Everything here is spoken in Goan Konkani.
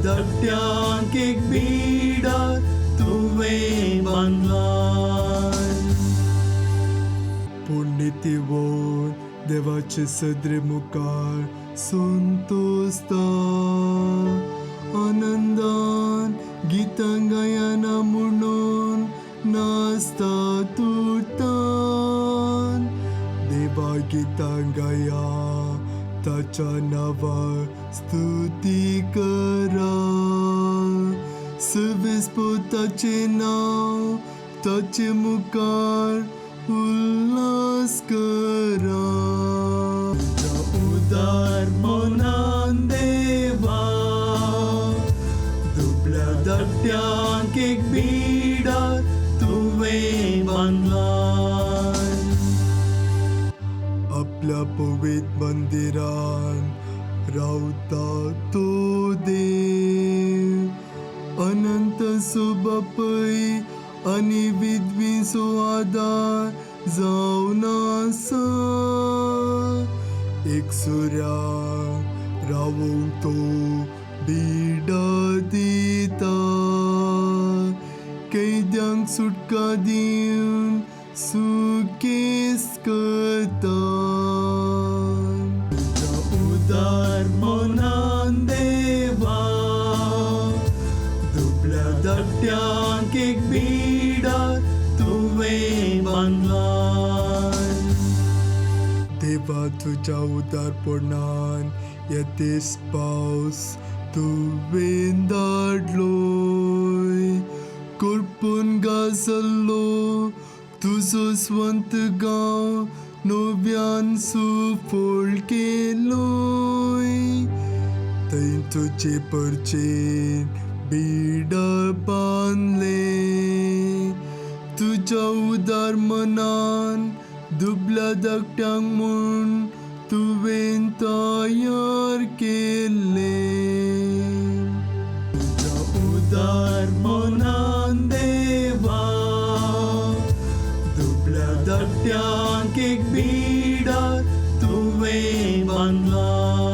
धाकट्यांक एक बिडार तुवें बांदलां. पूण नितीवोन देवाचे सदरे मुखार संतोसता, आनंदान गितां गायना म्हणून नाचता तुरतान. देवा गितां गाया, ताच्या नांवार स्तुती करा. सवेस्पोताचें नांव ताचे मुखार उल्हास करा. तुज्या उदार मनान देवा, दुबळ्या धाकट्यांक एक बिडार तुवें बांदलां. आपल्या पवित्र मंदिरान रावता तो देव, अनंत बापय आनी विधवींचो आदार जावन आसा. एक सुऱ्याक रावूंक तो बिडा दिता, कैद्यांक सुटका दिवन सुकेस करता. तुज्या उदार मनान देवा, दुबळ्या धाकट्यांक एक बिडार तुवें बांदलां. देवा तुज्या उदारपणान येतेस पावस तुवें धाडलोय. करपून गाजल्लो तुजो स्वंत गांव नव्यान सुफळ केलोय. थंय तुजे परचेन बिडार बांदले, तुज्या उदार मनान दुबल्या धाकट्यांक म्हूण तुवें तयार केल्लें. तुज्या उदार मनान देवा, दुबल्या धाकट्यांक एक बिडार तुवें बांदलां.